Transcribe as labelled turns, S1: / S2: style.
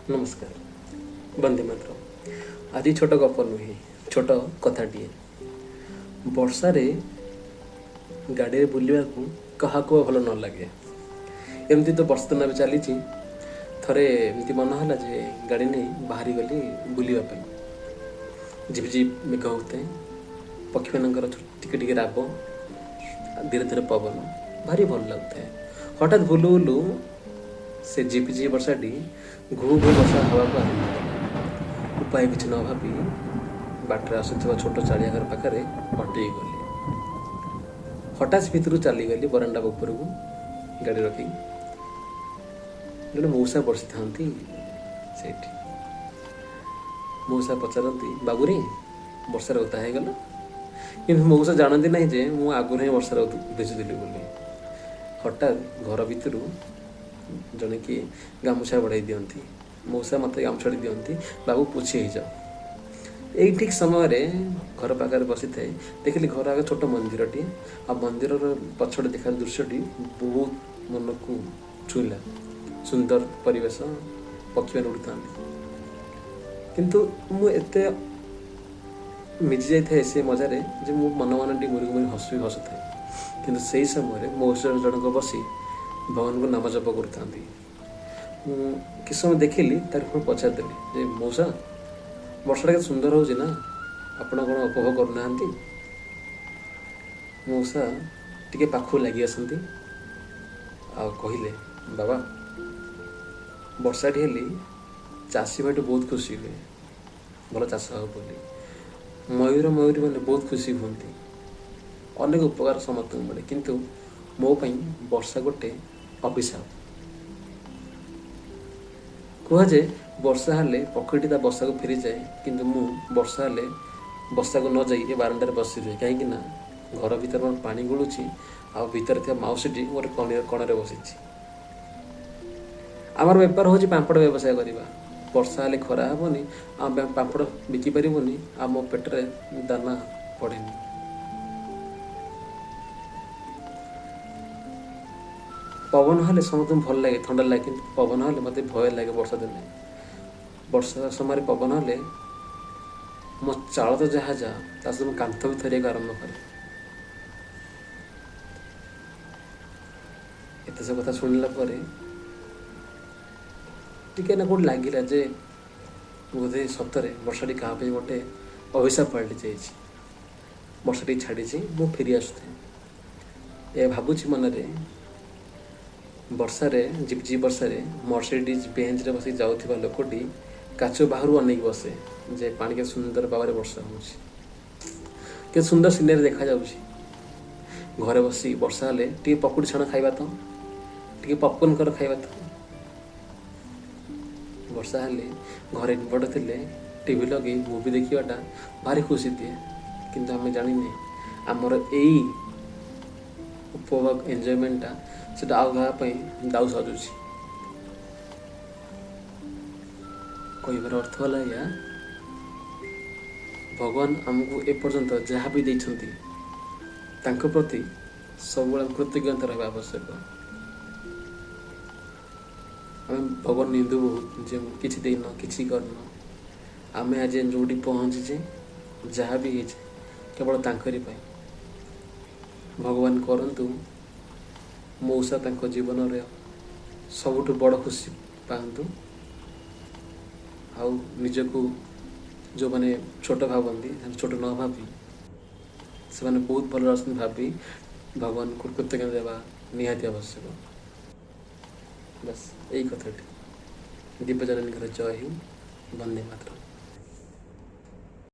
S1: ନମସ୍କାର, ବନ୍ଦେ ମାତରମ୍। ଆଜି ଛୋଟ ଗପ ନୁହେଁ, ଛୋଟ କଥାଟିଏ। ବର୍ଷାରେ ଗାଡ଼ିରେ ବୁଲିବାକୁ କାହାକୁ ଭଲ ନ ଲାଗେ। ଏମିତି ତ ବର୍ଷା ଦିନ ଏବେ ଚାଲିଛି। ଥରେ ଏମିତି ମନ ହେଲା ଯେ ଗାଡ଼ି ନେଇ ବାହାରି ଗଲି ବୁଲିବା ପାଇଁ। ଝିପିଝିପି ମେଘ ହେଉଥାଏ, ପକ୍ଷୀମାନଙ୍କର ଟିକେ ଟିକେ ରାବ, ଧୀରେ ଧୀରେ ପବନ, ଭାରି ଭଲ ଲାଗୁଥାଏ। ହଠାତ୍ ବୁଲୁ ବୁଲୁ ସେ ଝିପିଝିପି ବର୍ଷାଟି ଘୁ ଘୁ ବର୍ଷା ହେବାକୁ ଆରମ୍ଭ କଲା। ଉପାୟ କିଛି ନ ଭାବି ବାଟରେ ଆସୁଥିବା ଛୋଟ ଚାଳିଆ ଘର ପାଖରେ ଅଟକି ଗଲି। ହଠାତ୍ ଭିତରୁ ଚାଲିଗଲି ବରାଣ୍ଡା ଉପରକୁ ଗାଡ଼ି ରଖି। ଜଣେ ମଉସା ବସିଥାନ୍ତି ସେଇଠି। ମଉସା ପଚାରନ୍ତି, "ବାବୁରେ, ବର୍ଷାରେ ଓଦା ହେଇଗଲ?" କିନ୍ତୁ ମଉସା ଜାଣନ୍ତି ନାହିଁ ଯେ ମୁଁ ଆଗରୁ ହିଁ ବର୍ଷାରେ ଭିଜୁଥିଲି ବୋଲି। ହଠାତ୍ ଘର ଭିତରୁ ଜଣେ କିଏ ଗାମୁଛା ବଢ଼ାଇ ଦିଅନ୍ତି। ମଉସା ମୋତେ ଗାମୁଛାଟି ଦିଅନ୍ତି, "ବାବୁ, ପୋଛି ହେଇଯାଅ।" ଏଇ ଠିକ୍ ସମୟରେ ଘର ପାଖରେ ବସିଥାଏ, ଦେଖିଲି ଘର ଆଗ ଛୋଟ ମନ୍ଦିରଟିଏ ଆଉ ମନ୍ଦିରର ପଛପଟେ ଦେଖା ଦୃଶ୍ୟଟି ବହୁତ ମନକୁ ଛୁଇଁଲା। ସୁନ୍ଦର ପରିବେଶ, ପକ୍ଷୀମାନେ ଉଡ଼ୁଥାନ୍ତି। କିନ୍ତୁ ମୁଁ ଏତେ ମିଜି ଯାଇଥାଏ ସେ ମଜାରେ ଯେ ମୁଁ ମନ ମନ ଟିକେ ମୁରୁକି ମୁରୁକି ହସୁ ହସୁଥାଏ। କିନ୍ତୁ ସେଇ ସମୟରେ ମଉସା ଜଣକ ବସି ଭଗବାନଙ୍କୁ ନାମ ଜପ କରୁଥାନ୍ତି। ମୁଁ କିଛି ସମୟ ଦେଖିଲି, ତାର ପୁଣି ପଚାରିଦେଲି ଯେ, "ମଉସା, ବର୍ଷାଟା କେତେ ସୁନ୍ଦର ହେଉଛି ନା, ଆପଣ କ'ଣ ଉପଭୋଗ କରୁନାହାନ୍ତି?" ମଉସା ଟିକେ ପାଖକୁ ଲାଗି ଆସନ୍ତି ଆଉ କହିଲେ, "ବାବା, ବର୍ଷାଟି ହେଲେ ଚାଷୀ ଭାଇଟି ବହୁତ ଖୁସି ହୁଏ, ଭଲ ଚାଷ ହେବ ବୋଲି। ମୟୂର ମୟୂରୀ ମାନେ ବହୁତ ଖୁସି ହୁଅନ୍ତି। ଅନେକ ଉପକାର ସମସ୍ତଙ୍କୁ ମିଳେ। କିନ୍ତୁ ମୋ ପାଇଁ ବର୍ଷା ଗୋଟେ ଅଭିଶାପ। କୁହାଯାଏ ବର୍ଷା ହେଲେ ପକ୍ଷୀଟି ତା ବସାକୁ ଫେରିଯାଏ, କିନ୍ତୁ ମୁଁ ବର୍ଷା ହେଲେ ବସାକୁ ନ ଯାଇ ଏ ବାରଣ୍ଡାରେ ବସି ରୁହେ, କାହିଁକି ନା ଘର ଭିତରେ ମୋର ପାଣି ଗଳୁଛି ଆଉ ଭିତରେ ଥିବା ମାଉସୀଟି ମୋର କଣରେ ବସିଛି। ଆମର ବେପାର ହେଉଛି ପାମ୍ପଡ଼ ବ୍ୟବସାୟ କରିବା। ବର୍ଷା ହେଲେ ଖରା ହେବନି, ଆମେ ପାମ୍ପଡ଼ ବିକି ପାରିବୁନି, ଆଉ ମୋ ପେଟରେ ଦାନା ପଡ଼େନି।" ପବନ ହେଲେ ସମସ୍ତଙ୍କୁ ଭଲ ଲାଗେ, ଥଣ୍ଡା ଲାଗେ। କିନ୍ତୁ ପବନ ହେଲେ ମୋତେ ଭୟ ଲାଗେ। ବର୍ଷା ଦିନେ, ବର୍ଷା ସମୟରେ ପବନ ହେଲେ ମୋ ଚାଳ ତ ଯାହା ଯାହା, ତା ସହିତ ମୋ କାନ୍ଥ ବି ଥରିବାକୁ ଆରମ୍ଭ କରେ। ଏତେ ସବୁ କଥା ଶୁଣିଲା ପରେ ଟିକେ ନା କୋଉଠି ଲାଗିଲା ଯେ ବୋଧେ ସତରେ ବର୍ଷାଟି କାହା ପାଇଁ ଗୋଟେ ଅଭିଶାପ ପାଲଟି ଯାଇଛି। ବର୍ଷାଟି ଛାଡ଼ିଛି, ମୁଁ ଫେରି ଆସୁଥାଏ। ଏ ଭାବୁଛି ମନରେ, ବର୍ଷାରେ, ଝିପଝିପ ବର୍ଷାରେ ମର୍ସିଡ଼ିଜ୍ ବେଞ୍ଚରେ ବସିକି ଯାଉଥିବା ଲୋକଟି କାଚ ବାହାରୁ ଅନେଇକି ବସେ ଯେ ପାଣି କେତେ ସୁନ୍ଦର ଭାବରେ ବର୍ଷା ହେଉଛି, କେତେ ସୁନ୍ଦର ସିନେରୀ ଦେଖାଯାଉଛି। ଘରେ ବସି ବର୍ଷା ହେଲେ ଟିକେ ପକୁଡ଼ି ଛଣା ଖାଇବା ତ, ଟିକେ ପପକର୍ଣ୍ଣ କର ଖାଇବା ତ। ବର୍ଷା ହେଲେ ଘରେ ଇନଭର୍ଟର ଥିଲେ ଟିଭି ଲଗେଇ ମୁଭି ଦେଖିବାଟା ଭାରି ଖୁସି ଦିଏ। କିନ୍ତୁ ଆମେ ଜାଣିନେ, ଆମର ଏଇ ଉପଭୋଗ, ଏନ୍ଜୟମେଣ୍ଟଟା, ସେଟା ଆଉ କାହା ପାଇଁ ଦାଉ ସାଜୁଛି। କହିବାର ଅର୍ଥ ହେଲା ଏଇଆ, ଭଗବାନ ଆମକୁ ଏପର୍ଯ୍ୟନ୍ତ ଯାହା ବି ଦେଇଛନ୍ତି, ତାଙ୍କ ପ୍ରତି ସବୁବେଳେ କୃତଜ୍ଞତା ରହିବା ଆବଶ୍ୟକ। ଆମେ ଭଗବାନ ନିନ୍ଦୁ ବହୁତ ଯେ କିଛି ଦେଇନ, କିଛି କରିନ। ଆମେ ଆଜି ଯେଉଁଠି ପହଞ୍ଚିଛେ, ଯାହା ବି ହେଇଛେ, କେବଳ ତାଙ୍କରି ପାଇଁ। ଭଗବାନ କରନ୍ତୁ ମଉସା ତାଙ୍କ ଜୀବନରେ ସବୁଠୁ ବଡ଼ ଖୁସି ପାଆନ୍ତୁ। ଆଉ ନିଜକୁ ଯେଉଁମାନେ ଛୋଟ ଭାବନ୍ତି, ସେମାନେ ଛୋଟ ନ ଭାବି, ସେମାନେ ବହୁତ ଭଲରେ ଅଛନ୍ତି ଭାବି ଭଗବାନଙ୍କୁ କୃତଜ୍ଞତା ଦେବା ନିହାତି ଆବଶ୍ୟକ। ବାସ୍, ଏଇ କଥାଟି। ଦିବ୍ୟଜନନୀଙ୍କର ଜୟ ହିନ୍ଦ। ବନ୍ଦେ ମାତରମ୍।